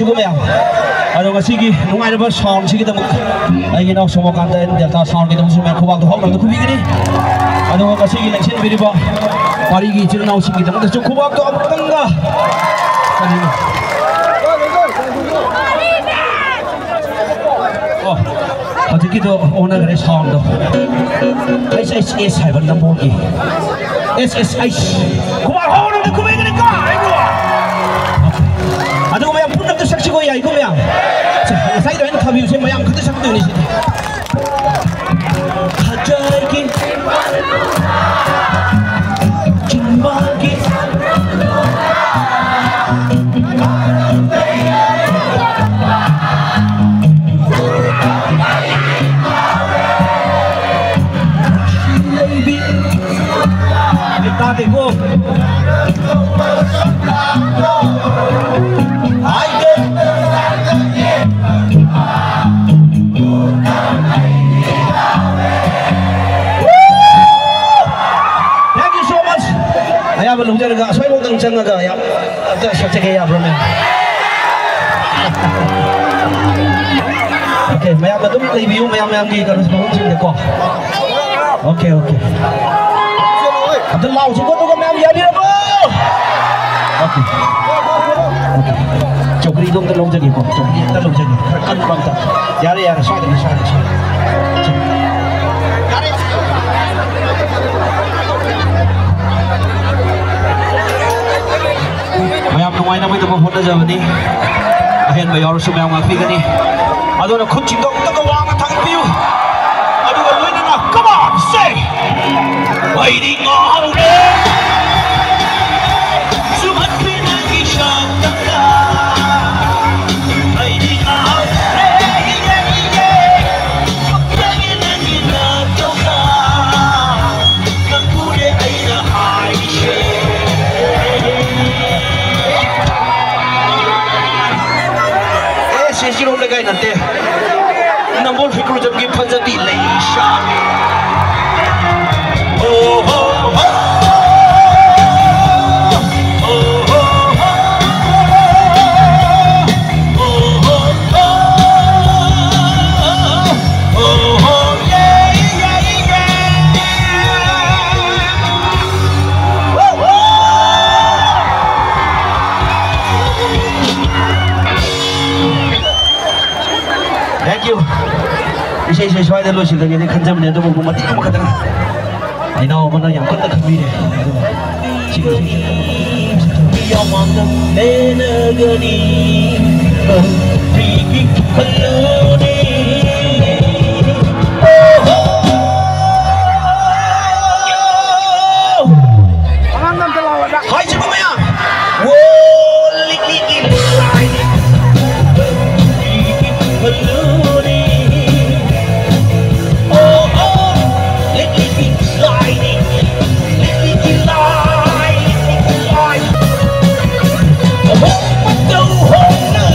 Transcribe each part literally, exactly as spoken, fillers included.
ꯑꯗꯨꯒ ꯃꯌꯥꯝ, ꯑꯗꯣ ꯉꯁꯤꯒꯤ ꯅꯨꯡꯉꯥꯏꯔꯕ sound ꯁꯤꯒꯤꯗꯃꯛ ꯑꯩꯒꯤ ꯏꯅꯥꯎ ꯁꯣꯃꯣꯀꯥꯟꯇ and Delta sound ꯒꯤꯗꯃꯛꯁꯨ ꯃꯌꯥꯝ ꯈꯨꯕꯥꯛꯇ ꯍꯧꯅꯕꯗ ꯈꯨꯕꯤꯒꯅꯤ꯫ ꯑꯗꯨꯒ ꯉꯁꯤꯒꯤ ꯂꯦꯡꯁꯤꯟꯕꯤꯔꯤꯕ ꯋꯥꯔꯤꯒꯤ ꯏꯆꯤꯜ ꯏꯅꯥꯎꯁꯤꯡꯒꯤꯗꯃꯛꯇꯁꯨ ꯈꯨꯕꯥꯛꯇꯣ ꯑꯃꯨꯛꯇꯪꯒ꯫ ꯀꯔꯤꯅꯣ? ꯑꯣ, ꯍꯧꯖꯤꯛꯀꯤꯗꯣ ꯑꯣꯟꯅꯈ꯭ꯔꯦ sound ꯗꯣ꯫ ꯑꯩꯁ ꯑꯩꯁ ꯑꯦꯁ ꯍꯥꯏꯕ ꯅꯝꯕꯣꯜꯒꯤ꯫ ꯑꯦꯁ ꯑꯦꯁ ꯑꯩꯁ꯫ ꯈꯨꯕꯥꯛ ꯍꯧꯅꯕꯗ ꯈꯨꯕꯤꯒꯅꯤ ꯀꯥ ꯍꯥꯏꯕ꯭ꯔꯣ? ꯑꯗꯨꯒ ꯃꯌꯥꯝ ꯄꯨꯟꯅ ꯑꯝꯇ ꯁꯛꯁꯤꯀꯣ, ꯌꯥꯏꯀꯣ ꯃꯌꯥꯝ? ꯁꯦ, ꯉꯁꯥꯏꯒꯤꯗꯣ ꯑꯩꯅ ꯊꯥꯕꯤꯕꯁꯦ ꯃꯌꯥꯝ ꯈꯛꯇ ꯁꯛꯇꯣꯏꯅꯤ ꯁꯤꯗꯤ꯫ ꯈꯖꯥꯏꯒꯤ ꯆꯤꯟꯕꯥꯜꯒꯤ ꯂꯩꯕꯤ꯫ ꯑꯩ ꯇꯥꯗꯦꯀꯣ꯫ Thank you so much. ꯑꯌꯥꯝꯕ ꯂꯧꯖꯔꯒ ꯑꯁ꯭ꯋꯥꯏꯐꯥꯎꯗꯪ ꯆꯪꯉꯒ ꯌꯥꯝ ꯑꯝꯇ ꯁꯛꯆꯒꯦ ꯌꯥꯕ꯭ꯔꯣ, ꯃꯌꯥꯝ? Okay, ꯃꯌꯥꯝ ꯑꯗꯨꯝ ꯂꯩꯕꯤꯌꯨ, ꯃꯌꯥꯝ ꯃꯌꯥꯝꯒꯤ ꯀꯩꯅꯣ ꯃꯐꯝꯁꯤꯡꯗꯀꯣ꯫ Okay, okay. ꯑꯝꯇ ꯂꯥꯎꯁꯤꯀꯣ, ꯑꯗꯨꯒ ꯃꯌꯥꯝ ꯌꯥꯕꯤꯔꯕꯣ? Okay. Okay. ꯆꯧꯀ꯭ꯔꯤꯗꯣ ꯑꯝꯇ ꯂꯧꯖꯒꯦꯀꯣ, ꯆꯧꯀ꯭ꯔꯤ ꯑꯝꯇ ꯂꯧꯖꯒꯦ, ꯈꯔ ꯀꯟꯕ ꯑꯝꯇ꯫ ꯌꯥꯔꯦ, ꯌꯥꯔꯦ, ꯁ꯭ꯋꯥꯏꯗꯒꯤ, ꯁ꯭ꯋꯥꯏꯗꯒꯤ, ꯁ꯭ꯋꯥꯏꯗꯒꯤ꯫ ꯌꯥꯔꯦ꯫ ꯃꯌꯥꯝ ꯅꯨꯡꯉꯥꯏꯅꯕꯒꯤꯗꯃꯛ ꯍꯣꯠꯅꯖꯕꯅꯤ꯫ ꯑꯍꯦꯟꯕ ꯌꯥꯎꯔꯁꯨ ꯃꯌꯥꯝ ꯉꯥꯛꯄꯤꯒꯅꯤ꯫ ꯑꯗꯨꯅ ꯈꯨꯠꯁꯤꯡꯗꯣ ꯑꯃꯨꯛꯇꯪꯒ ꯋꯥꯡꯅ ꯊꯥꯡꯒꯠꯄꯤꯌꯨ꯫ ꯑꯗꯨꯒ ꯂꯣꯏꯅꯅ, come on, say, ꯑꯩꯗꯤ ꯉꯥꯎꯔꯦ꯫ ꯁꯨꯝꯍꯠꯄꯤ ꯅꯪꯒꯤ ꯁꯛꯇꯝꯗ꯫ ꯑꯩꯗꯤ ꯉꯥꯎꯔꯦ, ꯏꯌꯦ, ꯏꯌꯦ꯫ ꯄꯛꯆꯩꯌꯦ ꯅꯪꯒꯤ ꯅꯇꯧꯗ꯫ ꯅꯪꯕꯨꯅꯦ ꯑꯩꯅ ꯍꯥꯏꯔꯤꯁꯦ꯫ ꯑꯦ, ꯁꯤ ꯁꯤꯔꯣꯝ ꯂꯩꯀꯥꯏ ꯅꯠꯇꯦ꯫ ꯅꯝꯕꯣꯜ ꯐꯤꯀ꯭ꯔꯨꯖꯝꯒꯤ ꯐꯖꯕꯤ ꯂꯩꯁꯥꯕꯤ꯫ ꯑꯣ ꯍꯣ ꯍꯣ꯫ ꯑꯣ ꯍꯣ ꯍꯣ꯫ ꯏꯁꯩꯁꯦ ꯁ꯭ꯋꯥꯏꯗ ꯂꯣꯏꯁꯤꯜꯂꯒꯦꯅ ꯈꯟꯖꯕꯅꯦ, ꯑꯗꯨꯕꯨ ꯃꯇꯦꯛ ꯑꯃꯈꯛꯇꯪ ꯏꯅꯥꯎ ꯑꯃꯅ ꯌꯥꯝ ꯀꯟꯅ ꯈꯟꯕꯤꯔꯦ꯫ ꯑꯗꯨꯒ ꯁꯤꯒꯤ ꯏꯁꯩꯁꯦ ꯌꯥꯝꯅ ꯂꯦꯅꯒꯅꯤ ꯀꯔꯤꯒꯤ ꯈꯜꯂꯨꯅꯤ? ꯑꯣꯍꯣ! ꯍꯥꯏꯁꯤꯕ ꯃꯌꯥꯝ! ꯋꯣ, ꯂꯤꯛꯂꯤꯒꯤ ꯂꯥꯏ, ꯂꯤꯛꯂꯤꯒꯤ ꯈꯨꯜꯂꯨꯅꯤ꯫ ꯑꯣ, ꯑꯣ, ꯂꯤꯛꯂꯤꯒꯤ ꯂꯥꯏꯅꯤ, ꯂꯤꯛꯂꯤꯒꯤ ꯂꯥꯏ, ꯂꯤꯛꯂꯤꯒꯤ ꯂꯥꯏ꯫ ꯑꯍꯣꯡꯕ ꯇꯧꯍꯣꯡꯅ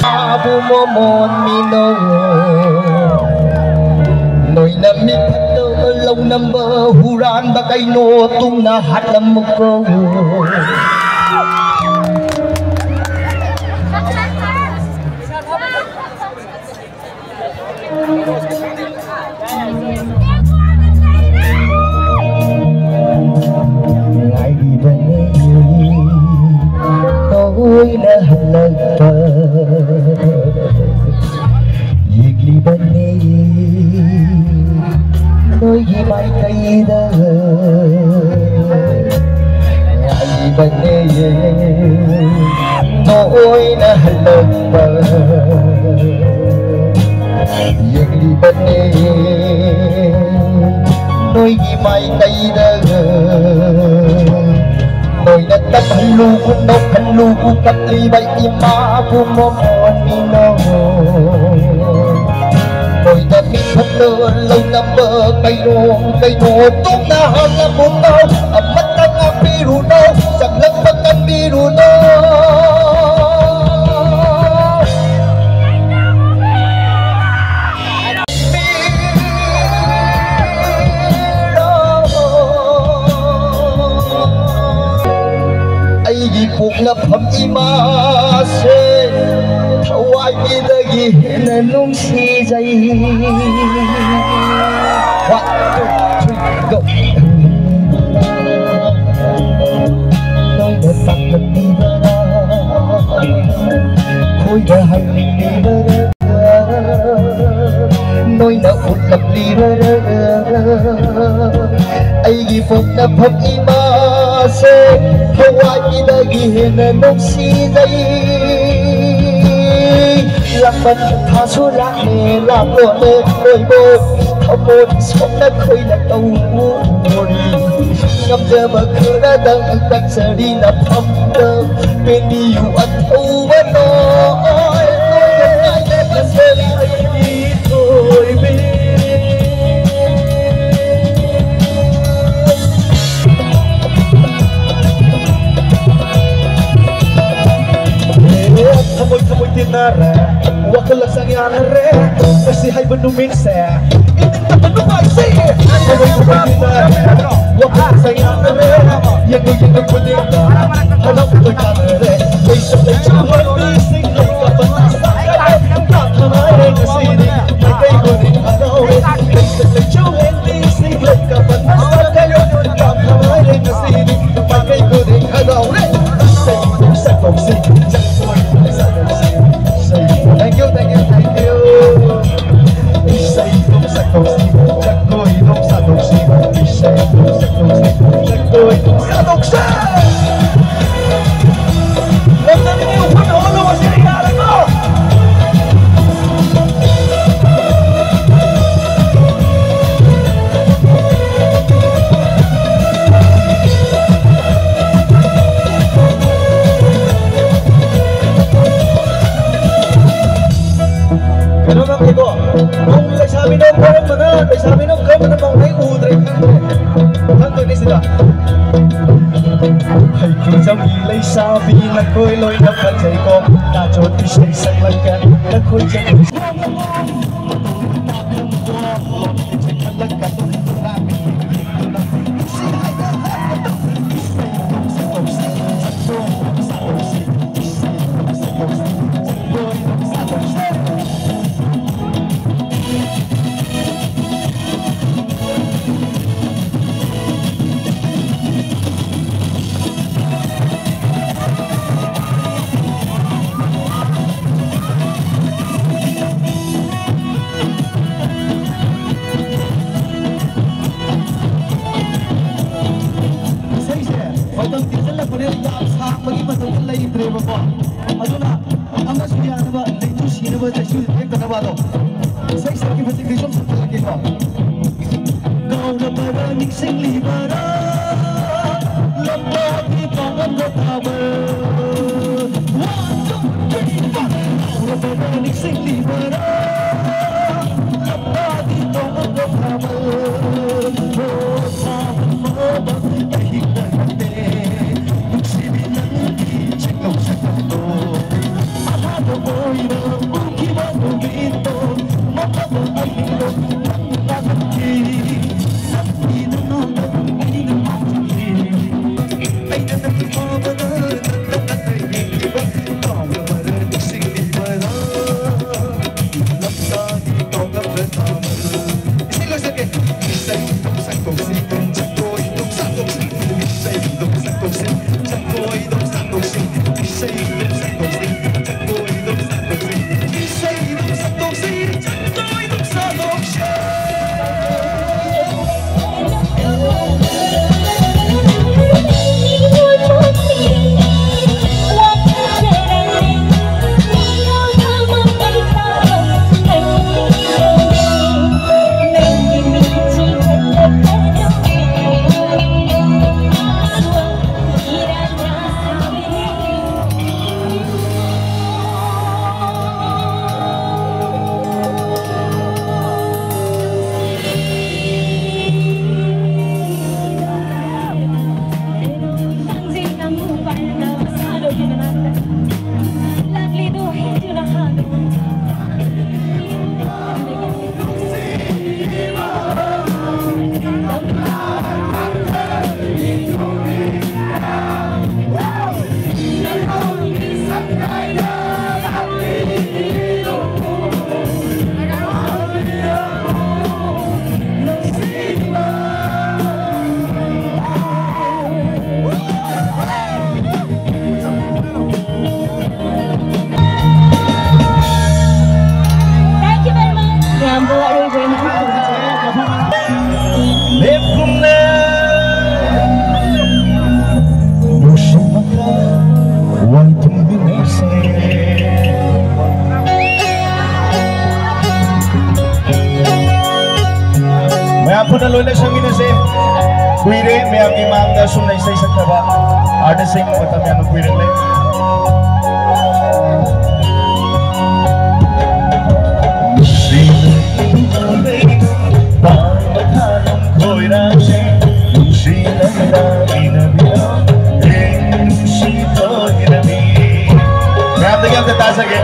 Abu Momon Mino, ꯅꯣꯏꯅ ꯃꯤ ꯐꯠꯇꯕ ꯂꯧꯅꯝꯕ ꯍꯨꯔꯥꯟꯕ ꯀꯩꯅꯣ ꯇꯨꯡꯅ ꯍꯥꯠꯂꯝꯃꯨꯀꯣ꯫ ꯉꯥꯏꯔꯤꯕꯅꯤ ꯅꯣꯏꯅ ꯍꯜꯂꯛꯄ꯫ ꯌꯦꯡꯂꯤꯕꯅꯤ ꯅꯣꯏꯒꯤ ꯃꯥꯏꯀꯩꯗ꯫ ꯉꯥꯏꯔꯤꯕꯅꯤ ꯅꯣꯏꯅ ꯍꯜꯂꯛꯄ꯫ ꯌꯦꯡꯂꯤꯕꯅꯤ ꯅꯣꯏꯒꯤ ꯃꯥꯏꯀꯩꯗ꯫ ꯅꯣꯏꯅ ꯇꯞꯍꯜꯂꯨ, ꯅꯣꯛꯍꯜꯂꯨ, ꯀꯞꯂꯤꯕ ꯏꯃꯥꯕꯨ ꯃꯃꯣꯟ ꯃꯤꯅꯣ꯫ ꯅꯣꯏꯅ ꯃꯤ ꯐꯠꯇ ꯂꯧꯅꯕ ꯀꯩꯅꯣ, ꯀꯩꯅꯣ ꯇꯨꯡꯅ ꯍꯜꯂꯝꯃꯨꯅꯣ꯫ ꯑꯃꯠꯇ ꯉꯥꯛꯄꯤꯔꯨꯅꯣ, ꯆꯪꯂꯛꯄ ꯀꯟꯕꯤꯔꯨꯅꯣ꯫ ꯑꯩꯒꯤ ꯄꯣꯛꯅꯐꯝ ꯏꯃꯥꯁꯦ ꯊꯋꯥꯏꯗꯒꯤ ꯍꯦꯟꯅ ꯅꯨꯡꯁꯤꯖꯩ꯫ One, two, three, go. ꯅꯣꯏꯅ ꯇꯥꯛꯂꯝꯕ ꯅꯣꯏꯗ ꯍꯥꯏꯅꯤꯡꯂꯤꯕꯔꯥ? ꯅꯣꯏꯅ ꯎꯠꯂꯝꯂꯤꯕꯔꯥ? ꯑꯩꯒꯤ ꯄꯣꯛꯅꯐꯝ ꯏꯃꯥꯁꯦ ꯊꯋꯥꯏꯗꯒꯤ ꯍꯦꯟꯅ ꯅꯨꯡꯁꯤꯖꯩ꯫ ꯂꯥꯛꯄ ꯊꯥꯁꯨ ꯂꯥꯛꯂꯦ, ꯂꯥꯛꯂꯣꯅꯦ ꯂꯣꯏꯕꯣ꯫ ꯊꯃꯣꯏ ꯁꯣꯛꯅ ꯈꯣꯏꯅ ꯇꯧꯔꯤ꯫ ꯉꯝꯖꯕ ꯈꯔꯗꯪ ꯇꯥꯛꯆꯔꯤ ꯅꯐꯝꯗ꯫ ꯄꯦꯟꯕꯤꯌꯨ ꯑꯊꯧꯕ ꯅꯣꯏ꯫ ꯅꯣꯏꯅ ꯉꯥꯏꯕ ꯉꯝꯖꯔꯤ ꯑꯩꯒꯤ ꯊꯣꯏꯕꯤ꯫ ꯊꯃꯣꯏ ꯊꯃꯣꯏ ꯇꯤꯟꯅꯔꯦ, ꯋꯥꯈꯜ ꯍꯛꯆꯥꯡ ꯌꯥꯅꯔꯦ, ꯉꯁꯤ ꯍꯥꯏꯕ ꯅꯨꯃꯤꯠꯁꯦ ꯏꯅꯤꯡꯇꯝꯕ ꯅꯨꯡꯉꯥꯏꯖꯩ꯫ ꯊꯃꯣꯏ ꯊꯃꯣꯏ ꯇꯤꯟꯅꯔꯦ, ꯋꯥꯈꯜ ꯍꯛꯆꯥꯡ ꯌꯥꯅꯔꯦ, ꯌꯦꯡꯉꯨ ꯌꯦꯡꯉꯨ ꯈꯨꯗꯤꯡꯗ ꯍꯔꯥꯎꯕ ꯇꯥꯅꯔꯦ꯫ ꯂꯩꯁꯨ ꯂꯩꯁꯨ ꯍꯦꯟꯕꯤꯁꯤꯡ ꯂꯩꯀꯥ ꯄꯟꯊꯥ ꯁꯥꯒꯠꯂꯦ, ꯌꯥꯝꯅ ꯉꯥꯏꯔꯦ ꯉꯁꯤꯗꯤ ꯃꯥꯏꯀꯩ ꯈꯨꯗꯤꯡ ꯍꯔꯥꯎꯔꯦ꯫ ꯂꯩꯁꯨ ꯂꯩꯁꯨ ꯍꯦꯟꯕꯤꯁꯤꯡ ꯂꯩꯀꯥ ꯄꯟꯊꯥ ꯁꯥꯒꯠꯂꯦ, ꯌꯥꯝꯅ ꯉꯥꯏꯔꯦ ꯉꯁꯤꯗꯤ ꯃꯥꯏꯀꯩ ꯈꯨꯗꯤꯡ ꯍꯔꯥꯎꯔꯦ꯫ ꯏꯁꯩ ꯁꯛꯇꯣꯛꯁꯤ, ꯖꯒꯣꯏ ꯁꯥꯗꯣꯛꯁꯤ꯫ ꯏꯁꯩ, thank you, thank you, thank you. ꯏꯁꯩ ꯁꯛꯇꯣꯛꯁꯤ, ꯖꯒꯣꯏ ꯁꯥꯗꯣꯛꯁꯤ꯫ ꯏꯁꯩ ꯁꯛꯇꯣꯛꯁꯤ, ꯖꯒꯣꯏ ꯁꯥꯗꯣꯛꯁꯤ꯫ ꯉꯝꯖꯔꯤꯉꯩ ꯎꯐꯨꯟ ꯍꯧꯍꯜꯂꯨ, ꯃꯁꯤꯗꯤ ꯌꯥꯔꯦꯀꯣ? ꯀꯩꯅꯣ ꯅꯪꯁꯦꯀꯣ, ꯅꯪ ꯂꯩꯁꯥꯕꯤꯅꯣ ꯀꯔꯝꯕꯅ, ꯂꯩꯁꯥꯕꯤꯅꯣ ꯀꯔꯝꯕꯅ ꯃꯧꯅ ꯑꯩ ꯎꯗ꯭ꯔꯦ ꯈꯪꯗ꯭ꯔꯦ꯫ ꯈꯪꯗꯣꯏꯅꯦ ꯁꯤꯗ꯫ ꯍꯩꯀ꯭ꯔꯨꯖꯝꯒꯤ ꯂꯩꯁꯥꯕꯤ ꯅꯈꯣꯏ ꯂꯣꯏꯅ ꯐꯖꯩꯀꯣ꯫ ꯅꯥꯆꯣꯠ ꯏꯁꯩ ꯁꯛꯂꯛꯀꯦ ꯅꯈꯣꯏ ꯖꯒꯣꯏ ꯂꯩꯇ꯭ꯔꯦꯕꯀꯣ꯫ ꯑꯗꯨꯅ ꯑꯃꯁꯨ ꯌꯥꯅꯕ, ꯂꯩꯇꯨ ꯁꯤꯅꯕ, ꯆꯩꯁꯨ ꯇꯦꯛꯇꯅꯕ ꯑꯗꯣ ꯏꯁꯩ ꯁꯛꯈꯤꯕꯁꯤꯡꯗꯤ ꯁꯨꯝ ꯁꯛꯆꯜꯂꯛꯀꯦꯀꯣ꯫ ꯀꯥꯎꯔꯕꯔꯥ ꯅꯤꯡꯁꯤꯡꯂꯤꯕꯔꯥ ꯂꯝꯕꯥꯒꯤ ꯄꯥꯡꯒꯜꯗ ꯊꯥꯕ? One, two, three, four. ꯀꯥꯎꯔꯕꯔꯥ ꯅꯤꯡꯁꯤꯡꯂꯤꯕꯔꯥ ꯂꯝꯕꯥꯒꯤ ꯄꯥꯡꯒꯜꯗ ꯊꯥꯕ? ꯍꯣ, ꯊꯥꯕ ꯐꯥꯎꯕ ꯑꯍꯤꯡ ꯅꯠꯇꯦ꯫ ꯅꯨꯡꯁꯤꯕꯤ ꯅꯪꯒꯤ ꯆꯤꯡꯅꯧ ꯁꯛꯇꯝꯗꯣ꯫ ꯑꯍꯥꯟꯕ ꯑꯣꯏꯅ ꯎꯈꯤꯕ ꯅꯨꯃꯤꯠꯇꯣ꯫ ꯃꯐꯝ ꯑꯍꯤꯡꯗꯣ ꯅꯪꯅ ꯂꯥꯛꯈꯤ꯫ ꯅꯪꯒꯤ ꯅꯉꯥꯜꯗ ꯑꯩꯅ ꯉꯥꯎꯖꯈꯤ꯫ ꯑꯩꯅ ꯅꯪꯒꯤ ꯐꯥꯎꯕꯗ ꯅꯪꯅ ꯅꯪꯅ ꯌꯦꯡꯂꯤꯕ ꯀꯥꯎꯔꯕꯔꯥ ꯅꯤꯡꯁꯤꯡꯂꯤꯕꯔꯥ? ꯂꯝꯁꯥꯒꯤ ꯀꯥꯎꯉꯝꯗ ꯊꯥꯕ꯫ ꯏꯁꯩ ꯂꯣꯏꯁꯤꯟꯒꯦ꯫ ꯏꯁꯩ ꯅꯣꯡꯁꯛ ꯇꯧꯁꯤ, ꯖꯒꯣꯏ ꯅꯣꯡꯁꯛ ꯇꯧꯁꯤ꯫ ꯏꯁꯩ ꯅꯣꯡꯁꯛ ꯇꯧꯁꯤ, ꯖꯒꯣꯏ ꯅꯣꯡꯁꯛ ꯇꯧꯁꯤ꯫ ꯏꯁꯩ ꯅꯣꯡꯁꯛ ꯇꯧꯁꯤ, ꯖꯒꯣꯏ ꯅꯣꯡꯁꯛ ꯇꯧꯁꯤ꯫ ꯏꯁꯩ ꯅꯣꯡꯁꯛ ꯇꯧꯁꯤ, ꯖꯒꯣꯏ ꯅꯣꯡꯁꯛ ꯇꯧꯁꯤ꯫ ꯂꯣꯏꯅ ꯁꯛꯃꯤꯟꯅꯁꯦ꯫ ꯀꯨꯏꯔꯦ ꯃꯌꯥꯝꯒꯤ ꯃꯥꯡꯗ ꯁꯨꯝꯅ ꯏꯁꯩ ꯁꯛꯇꯕ ꯑꯥꯔꯇꯤꯁꯁꯤꯡ, ꯃꯇꯝ ꯌꯥꯝꯅ ꯀꯨꯏꯔꯦ꯫ ꯃꯌꯥꯝꯗꯒꯤ ꯑꯝꯇ ꯇꯥꯖꯒꯦ꯫